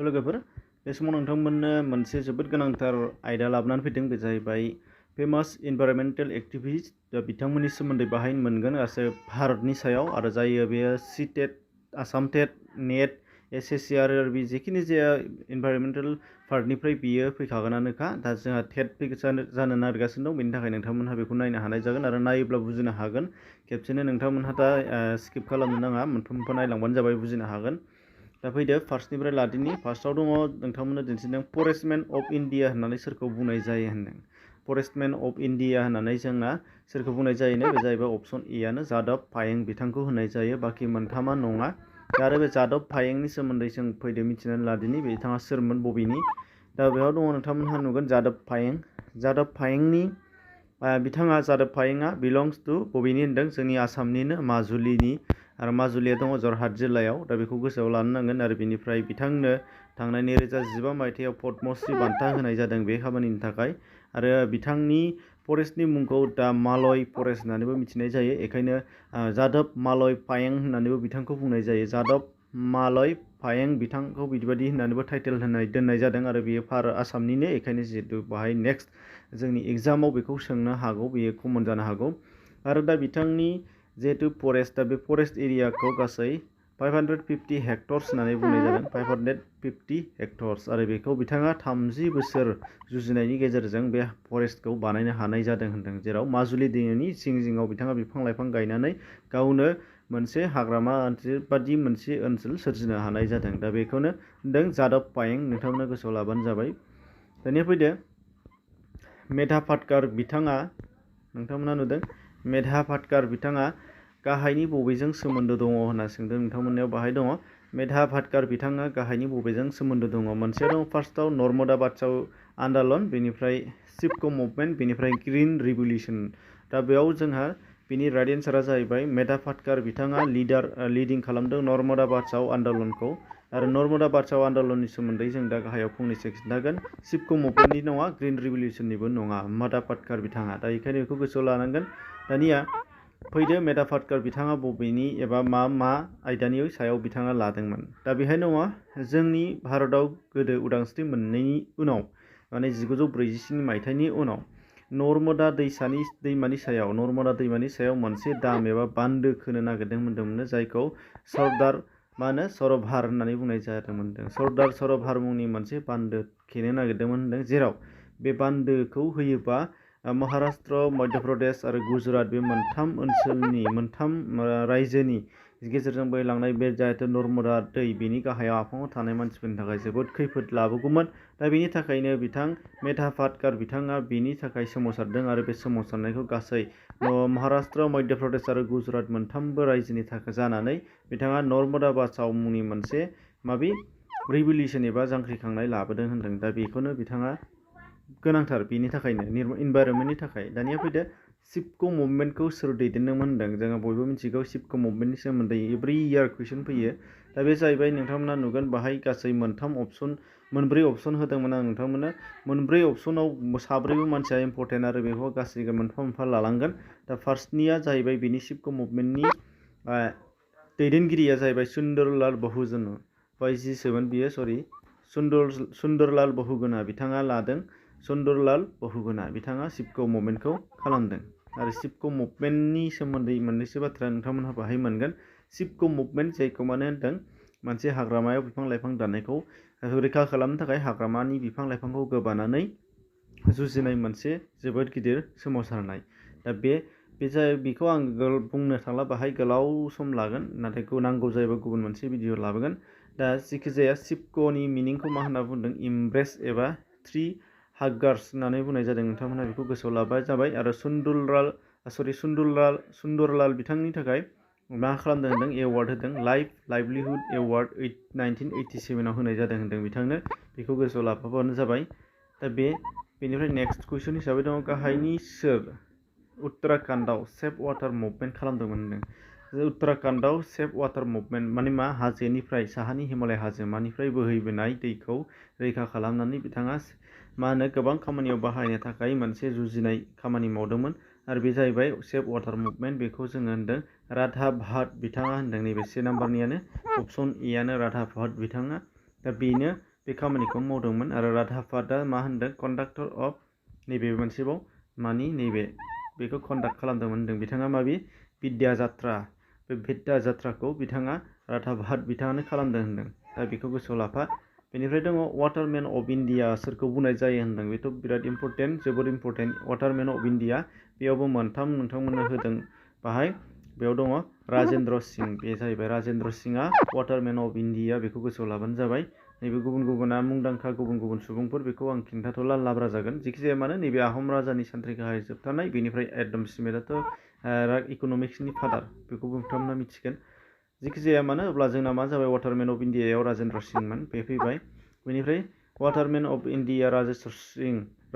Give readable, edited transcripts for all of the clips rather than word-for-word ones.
लोगोफोर बे समाव नोंथांमोननो मोनसे जोबोद गोनांथार आयदा लाबोनानै फैदों बे जाहैबाय फेमास इनभाइरनमेन्टेल एक्टिभिस्ट दा बिथांमोननि सोमोन्दै बाहाय मोनगोन गासै भारतनि सायाव आरो जायो बेयो सिटेट आसाम टेट नेट एसएससि आरो बे जेखिनि जाया इनभाइरनमेन्टेल पार्टनिफ्राय बियो फैखागोनानोखा दा जोंहा टेट जानो नागिरगासिनो दं बेनि थाखाय नोंथांमोनहा बेखौ नायनो हानाय जागोन आरो नायोब्ला बुजिनो हागोन खेबसेनो नोंथांमोनहा दा स्किप खालामनो नाङा मोनफा मोनफा नायलांबानो जाबाय बुजिनो हागोन दा फैदो फार्स्टनिफ्राय लादिनि फार्स्टआव दङ नोंथांमोननो दिन्थिदों फरेस्टमेन अफ इन्डिया होननानै सोरखौ बुंनाय जायो होनदों फरेस्टमेन अफ इन्डिया होननानै जोंना सोरखौ बुंनाय जायोनो बे जाहैबाय अप्सन ए आनो जादब पायें बिथांखौ होननाय जायो बाखि मोनथामा नङा आरो बे जादब पायेंनि सोमोन्दै जों फैदो मिथिनानै लादिनि बिथाङा सोरमोन बबेनि दा बेयाव दङ नोंथांमोनहा नुगोन जादब पायेंनि बिथाङा जादब पायेंआ बिलंस टु बबेनि होनदों जोंनि आसामनिनो माजुलिनि आरो माजुलिया दङ जरहाट जिल्लायाव दा बेखौ गोसोआव लानो नांगोन आरो बेनिफ्राय बिथांनो थांनाय 2015 मायथाइयाव पद्मश्री बान्था होनाय जादों बे खामानिनि थाखाय आरो बिथांनि फरेस्टनि मुंखौ दा मालय फरेस्ट होननानैबो मिथिनाय जायो बेखायनो जादब मालय पायें होननानैबो बिथांखौ बुंनाय जायो जादब मालय पायें बिथांखौ बिबायदि होननानैबो टाइटेल दोननाय जादों आरो बेयो भारत आसामनिनो बेखायनो जिहेतु बाहाय नेक्स्ट जोंनि एग्जामाव बेखौ सोंनो हागौ बेयो कमन जानो हागौ आरो दा बिथांनि जिहेतु फरेस्ट दा बे फरेस्ट एरियाखौ गासै 550 हेक्टर्स होननानै बुंनाय जादों 550 हेक्टर्स आरो बेखौ बिथाङा 30 बोसोर जुजिनायनि गेजेरजों बे फरेस्टखौ बानायनो हानाय जादों होनदों जेराव माजुलि दैमानि जिं जिङाव बिथाङा बिफां लाइफां गायनानै गावनो मोनसे हाग्रामा ओनसोल बादि मोनसे ओनसोल सोरजिनो हानाय जादों दा बेखौनो होनदों जादब पायें नोंथांमोना गोसोआव लाबानो जाबाय दानिया फैदो मेधा पाटकार बिथाङा नोंथांमोना नुदों मेधा पाटकार बिथाङा गाहायनि बबेजों सोमोन्दो दङ होनना सोंदों नोंथांमोननियाव बाहाय दङ मेधा पाटकार बिथाङा गाहायनि बबेजों सोमोन्दो दङ मोनसे दं फार्स्टआव नर्मदा बाचाव आन्दलन बेनिफ्राय सिपक' मुभमेन्ट बेनिफ्राय ग्रिन रिभलिउसन दा बेयाव जोंहा बिनि राइट एन्सारा जाहैबाय मेधा पाटकार बिथाङा लिडिं खालामदों नर्मदा बाचाव आन्दलनखौ आरो नर्मदा बाचाव आन्दलननि सोमोन्दै जों दा गाहायाव फंनैसो खिन्थागोन सिपक' मुभमेन्टनि नङा ग्रिन रिभलिउसननिबो नङा मेधा पाटकार बिथाङा दा बेखायनो बेखौ गोसोआव लानांगोन दानिया फैदो मेधा पाटकार बिथाङा बबेनि एबा मा आयदानि सायाव बिथाङा लादोंमोन दा बेहाय दङ जोंनि भारतआव गोदो उदांस्रि मोननायनि उनाव माने 1947 मायथाइनि उनाव नर्मदा दैमानि सायाव मोनसे दाम एबा बान्दो खोनो नागिरदोंमोन जायखौ सरदार सरोभार होननानै बुंनाय जादोंमोन सरदार सरोभार मुंनि मोनसे बान्दो खेनो नागिरदोंमोन होनदों जेराव बे बान्दोखौ होयोबा महाराष्ट्र मध्य प्रदेश आरो गुजरात बे मोनथाम रायजोनि गेजेरजों बोहैलांनाय बे जाहाथे नर्मदा दै बेनि गाहायाव आफाङाव थानाय मानसिफोरनि थाखाय जोबोद खैफोद लाबोगौमोन दा बेनि थाखायनो बिथां मेधा पाटकार बिथाङा बेनि थाखाय सोमावसारदों आरो बे सोमावसारनायखौ गासै महाराष्ट्र मध्य प्रदेश आरो गुजरात मोनथामबो रायजोनि थाखाय जानानै बिथाङा नर्मदा बाचाव मुंनि मोनसे रिभलिउसन एबा जांख्रिखांनाय लाबोदों होनदों दा बेखौनो बिथाङा गोनांथार बेनि थाखायनो इनभाइरनमेन्टनि थाखाय दानिया फैदो सिपक' मुभमेन्टखौ सोर दैदेनदोंमोन होनदों जोङो बयबो मिथिगौ सिपक' मुभमेन्टनि सोमोन्दै एभ्रि इयार कुइसन फैयो दा बे जाहैबाय नोंथांमोना नुगोन बाहाय गासै मोनब्रै अपसन होदोंमोन आं नोंथांमोननो मोनब्रै अपसनाव साब्रैबो मानसिया इम्परटेन्ट आरो बेखौ गासैबो मोनफा मोनफा लालांगोन दा फार्स्टनिया जाहैबाय बेनि सिपक' मुभमेन्टनि दैदेनगिरिया जाहैबाय सुन्दरलाल बहुगुना सुन्दरलाल बहुगुना बिथाङा लादों सुन्दरलाल बहुगुना बिथाङा सिपक' मुभमेन्टखौ खालामदों आरो सिपक' मुभमेन्टनि सोमोन्दै मोननैसो बाथ्रा नोंथांमोनहा बाहाय मोनगोन सिपक' मुभमेन्ट जायखौ मानो होनदों मोनसे हाग्रामायाव बिफां लाइफां दाननायखौ रैखा खालामनो थाखाय हाग्रामानि बिफां लाइफांखौ गोबानानै जुजिनाय मोनसे जोबोद गिदिर सोमावसारनाय दा बेखौ आं बुंनो थांला बाहाय गोलाव सम लागोन नाथाय नांगौ जायोबा गुबुन मोनसे भिडिअ लाबोगोन दा जिखिजाया सिपक'नि मिनिंखौ मा होनना बुंदों इमब्रेस एबा थ्रि हाग्गार्स होननानै बुंनाय जादों नोंथांमोनहा बेखौ गोसोआव लाबाय जाबाय आरो सुन्दरलाल बिथांनि थाखाय मा खालामदों होनदों एवार्ड होदों लाइभलिहुड एवार्ड 1987 होनाय जादों होनदों बिथांनो बेखौ गोसोआव लाफाबानो जाबाय दा बेनिफ्राय नेक्स्ट कुइसन हिसाबै दङ गाहायनि सोर उत्तराखन्डआव सेफ वाटार मुभमेन्ट खालामदोंमोन होनदों उत्तराखन्डआव सेफ वाटार मुभमेन्ट माने मा हाजोनिफ्राय साहानि हिमालय हाजोमानिफ्राय बोहैबोनाय दैखौ रैखा खालामनानै बिथाङा गोबां खामानियाव बाहायनो थाखाय मोनसे जुजिनाय खामानि मावदोंमोन आरो बे जाहैबाय सेफ वाटार मुभमेन्ट बेखौ जोङो होनदों राधा भाट बिथाङा होनदों नैबे से नाम्बारनियानो अपसन ए आनो राधा भाट बिथाङा दा बेनो बे खामानिखौ मावदोंमोन आरो राधापातआ मा होनदों कन्डाक्टर अफ नैबे मोनसेबाव मानि नैबे बेखौ कन्डाक्ट खालामदोंमोन होनदों बिथाङा माबि बिद्या जात्रा बे बिद्या जात्राखौ बिथाङा राधापात बिथाङानो खालामदों होनदों दा बेखौ गोसोआव लाफा बेनिफ्राय दङ वाटारमेन अफ इन्डिया सोरखौ बुंनाय जायो होनदों बेथ' बिराद इम्परटेन्ट जोबोद इम्परटेन्ट वाटारमेन अफ इन्डिया बेयावबो मोनथाम नोंथांमोननो होदों बाहाय बेयाव दङ राजेन्द्र सिं बे जाहैबाय राजेन्द्र सिंआ वाटारमेन अफ इन्डिया बेखौ गोसोआव लाबानो जाबाय नैबे गुबुन गुबुना मुंदांखा गुबुन गुबुन सुबुंफोर बेखौ आं खिन्थाथ'ला लाब्रा जागोन जिखिजाया मानो नैबे आहम राजानि सानथ्रि गाहाय जोबथारनाय बेनिफ्राय एडम स्मिथआथ' इक'नमिक्सनि फादार बेखौबो नोंथांमोना मिथिगोन जिखिजाया मानो अब्ला जोंना मा जाबाय वाटारमेन अफ इन्डियायाव राजेन्द्र सिंमोन बे फैबाय बेनिफ्राय वाटारमेन अफ इन्डिया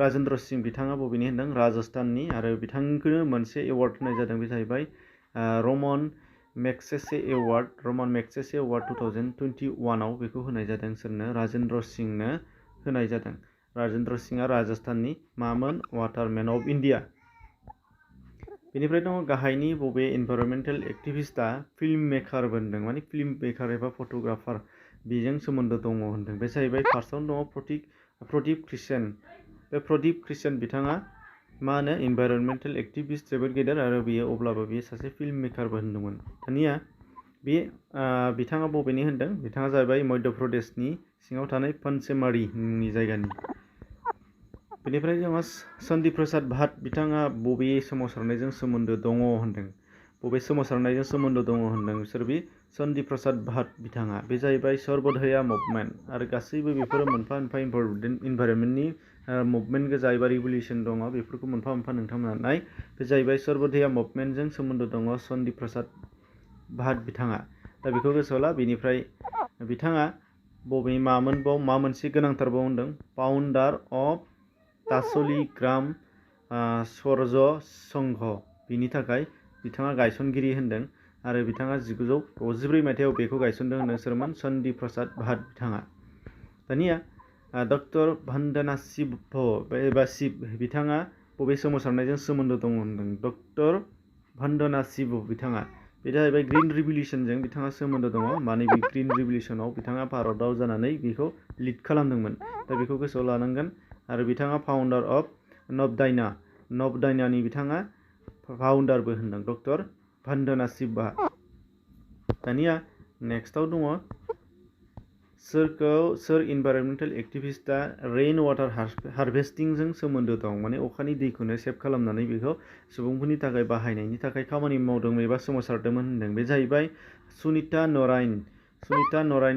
राजेन्द्र सिं बिथाङा बबेनि होनदों राजस्थाननि आरो बिथांखौनो मोनसे एवार्ड होनाय जादों बे जाहैबाय रमन मेगसेसे एवार्ड 2021आव बेखौ होनाय जादों सोरनो राजेन्द्र सिंनो होनाय जादों राजेन्द्र सिंआ राजस्थाननि मामोन वाटारमेन अफ इन्डिया बेनिफ्राय दङ गाहायनि बबे इनभाइरनमेन्टेल एक्टिभिस्टआ फिल्म मेकारबो होनदों माने फिल्म मेकार एबा फट'ग्राफार बेजों सोमोन्दो दङ होनदों बे जाहैबाय फार्स्टआवनो दङ प्रदीप क्रिश्चियन बे प्रदीप क्रिश्चियन बिथाङा मा होनो इनभाइरनमेन्टेल एक्टिभिस्ट जोबोद गेदेर आरो बेयो अब्लाबो बेयो सासे फिल्म मेकारबो होनदोंमोन दानिया बे बिथाङा बबेनि होनदों बिथाङा जाहैबाय मध्य प्रदेशनि सिङाव थानाय पन्चेमारी मुंनि जायगानि बेनिफ्राय जोंहा चन्दी प्रसाद भाट बिथाङा बबे सोमावसारनायजों सोमोन्दो दङ होनदों बबे सोमावसारनायजों सोमोन्दो दङ होनदों सोर बे चन्दी प्रसाद भाट बिथाङा बे जाहैबाय सर्वोदया मुभमेन्ट आरो गासैबो बेफोरो मोनफा मोनफा इनभाइरनमेन्टनि मुभमेन्ट गोजा एबा रिभलिउसन दङ बेफोरखौ मोनफा मोनफा नोंथांमोना नाय बे जाहैबाय सर्वोदया मुभमेन्टजों सोमोन्दो दङ चन्दी प्रसाद भाट बिथाङा दा बेखौ गोसोआव ला बेनिफ्राय बिथाङा बबे मामोनबाव मा मोनसे गोनांथारबाव होनदों फाउन्डार अफ तासली ग्राम स्वराज संघ बिनि थाखाय बिथाङा गायसनगिरि होनदों आरो बिथाङा 1964 मायथाइयाव बेखौ गायसनदों होनदों सोरमोन चन्दी प्रसाद भाट बिथाङा दानिया डक्टर भान्डना शिव एबा शिव बिथाङा बबे सोमावसारनायजों सोमोन्दो दङ होनदों डक्टर भान्डना शिव बिथाङा बे जाहैबाय ग्रीन रिभलिउसनजों बिथाङा सोमोन्दो दङ माने बे ग्रीन रिभलिउसनाव बिथाङा भारताव जानानै बेखौ लिड खालामदोंमोन दा बेखौ गोसोआव लानांगोन आरो बिथाङा फाउन्डार अफ नवदाइनानि बिथाङा फाउन्डारबो होनदों डक्टर भान्डना शिवआ दानिया नेक्स्टआव दङ सोर इनभाइरनमेन्टेल एक्टिभिस्टआ रेइन वाटार हारभेस्टिंजों सोमोन्दो दं माने अखानि दैखौनो सेभ खालामनानै बेखौ सुबुंफोरनि थाखाय बाहायनायनि थाखाय खामानि मावदोंमोन एबा सोमावसारदोंमोन होनदों बे जाहैबाय सुनिता नरायन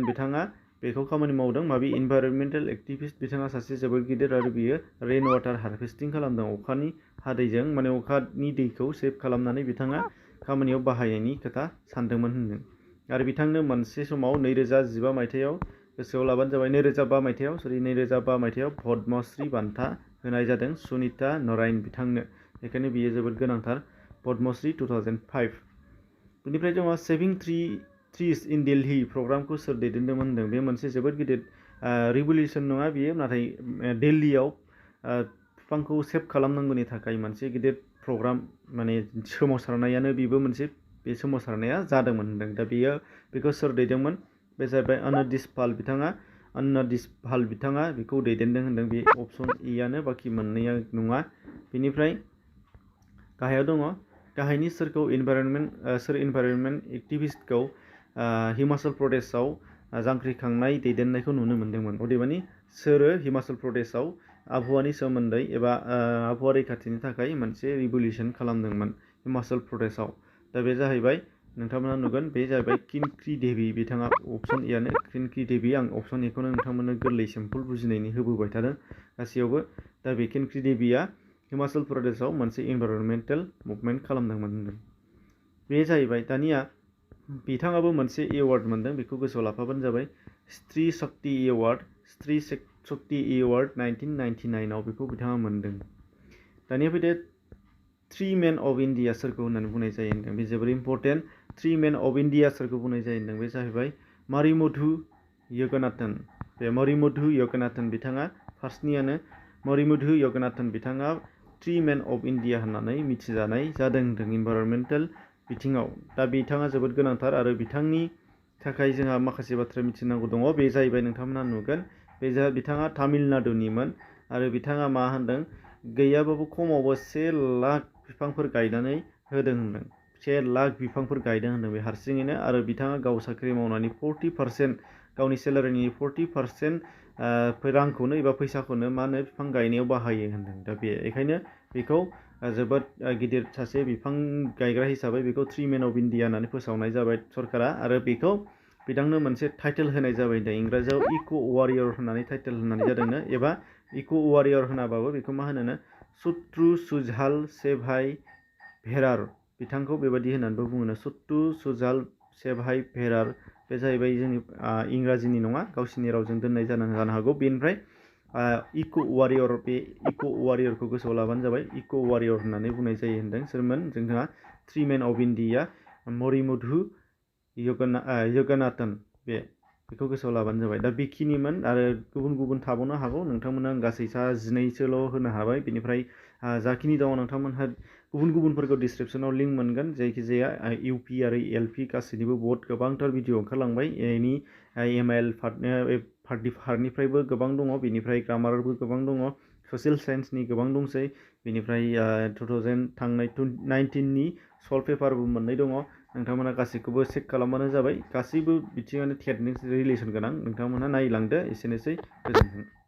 बिथाङा बेखौ खामानि मावदों माबे इनभाइरनमेन्टेल एक्टिभिस्ट बिथाङा सासे जोबोद गिदिर आरो बियो रेइन वाटार हारभेस्टिं खालामदों अखानि हादैजों माने अखानि दैखौ सेभ खालामनानै बिथाङा खामानियाव बाहायनायनि खोथा सानदोंमोन होनदों आरो बिथांनो मोनसे समाव 2015 मायथाइयाव गोसोआव लाबानो जाबाय 2005 मायथाइयाव पद्मश्री बान्था होनाय जादों सुनिता नरायन बिथांनो बेखायनो बियो जोबोद गोनांथार पद्मश्री 2005 बेनिफ्राय जोंहा सेभिं ट्रिज इन दिल्ली प्रग्रामखौ सोर दैदेनदोंमोन होनदों बे मोनसे जोबोद गिदिर रिभलिउसन नङा बियो नाथाय दिल्लीयाव बिफांखौ सेभ खालामनांगौनि थाखाय मोनसे गिदिर प्रग्राम माने सोमावसारनायानो बेबो मोनसे बे सोमावसारनाया जादोंमोन होनदों दा बेखौ सोर दैदोंमोन बे जाहैबाय अन्नदिस पाल बिथाङा बेखौ दैदेनदों होनदों बे अपसन इयानो बाखि मोननैया नङा बेनिफ्राय गाहायाव दङ गाहायनि सोर इनभाइरनमेन्ट एक्टिभिस्टखौ हिमाचल प्रदेशआव जांख्रिखांनाय दैदेननायखौ नुनो मोन्दोंमोन अदेबानि सोरो हिमाचल प्रदेशआव आबहावानि सोमोन्दै एबा आबहावा रैखाथिनि थाखाय मोनसे रिभलिउसन खालामदोंमोन हिमाचल प्रदेशआव दा बे जाहैबाय नोंथांमोना नुगोन बे जाहैबाय किनक्रि देबि बिथाङा अपसन एयानो किनक्रि देबि आं अपसन एखौनो नोंथांमोननो गोरलै सिम्पल बुजिनायनि होबोबाय थादों गासैयावबो दा बे किनक्रि देबिया हिमाचल प्रदेशआव मोनसे इनभाइरनमेन्टेल मुभमेन्ट खालामदोंमोन होनदों बे जाहैबाय दानिया बिथाङाबो मोनसे एवार्ड मोनदों बेखौ गोसोआव लाफाबानो जाबाय स्त्री शक्ति एवार्ड 1999आव बेखौ बिथाङा मोनदों दानिया फैदो थ्री मेन अफ इन्डिया सोरखौ होननानै बुंनाय जायो होनदों बे जोबोर important three main of India सोरखौ बुंनाय जायो होनदों बे जाहैबाय मरिमुथु यगनाथन बे मरिमुथु यगनाथन बिथाङा फार्स्टनियानो मरिमुथु यगनाथन बिथाङा थ्री मेन अफ इन्डिया होननानै मिथिजानाय जादों होनदों इनभाइरनमेन्टेल बिथिङाव दा बिथाङा जोबोद गोनांथार आरो बिथांनि थाखाय जोंहा माखासे बाथ्रा मिथिनांगौ दङ बे जाहैबाय नोंथांमोना नुगोन बिथाङा तामिलनाडुनिमोन आरो बिथाङा मा होनदों गैयाबाबो खमावबो 1 लाख बिफांफोर गायनानै होदों होनदों। 1 लाख बिफांफोर गायदों होनदों बे हारसिङैनो आरो बिथाङा गाव साख्रि मावनानै 40% गावनि सेलारिनि 40% रांखौनो एबा फैसाखौनो मा होनो बिफां गायनायाव बाहायो होनदों। दा बेखायनो बेखौ जोबोद गिदिर सासे बिफां गायग्रा हिसाबै बेखौ ट्री मेन अफ इन्डिया होननानै फोसावनाय जाबाय सरकारा आरो बेखौ बिथांनो मोनसे टाइटेल होनाय जाबाय दा इंराजियाव इक' वारियर होननानै टाइटेल होनाय जादोंनो एबा इक' वारियर होनाबाबो बेखौ मा होनोनो सुट्रु सुजाल सेभाइ भेरार बिथांखौ बेबायदि होननानैबो बुङोनो सुट्रु सुजाल सेभाइ भेरार बे जाहैबाय जोंनि इंराजिनि नङा गावसिनि रावजों दोननाय जानो हागौ। बेनिफ्राय इक' वारियर बे इक' वारियरखौ गोसोआव लाबानो जाबाय इक' वारियर होननानै बुंनाय जायो होनदों सोरमोन जोंहा tree man of India Marimuthu Yoganathan बेखौ गोसोआव लाबानो जाबाय। दा बेखिनिमोन आरो गुबुन गुबुन थाबावनो हागौ नोंथांमोना आं गासै 12सोल' होनो हाबाय। बेनिफ्राय जाखिनि दङ नोंथांमोनहा गुबुन गुबुनफोरखौ डिसक्रिपसनाव लिंक मोनगोन जायखिजाया इउपि आरो एलपि गासैनिबो बहुत गोबांथार भिडिअ ओंखारलांबाय एनि एमआइएल पार्टनिफ्रायबो गोबां दङ बेनिफ्राय ग्रामारबो गोबां दङ ससियेल साइन्सनि गोबां दंसै बेनिफ्राय 2019नि सल्भ पेपारबो मोननै दङ नोंथांमोना गासैखौबो चेक खालामबानो जाबाय गासैबो बिथिङानो टेटजों रिलेसन गोनां नोंथांमोना नायलांदो एसेनोसै गोजोन्थों।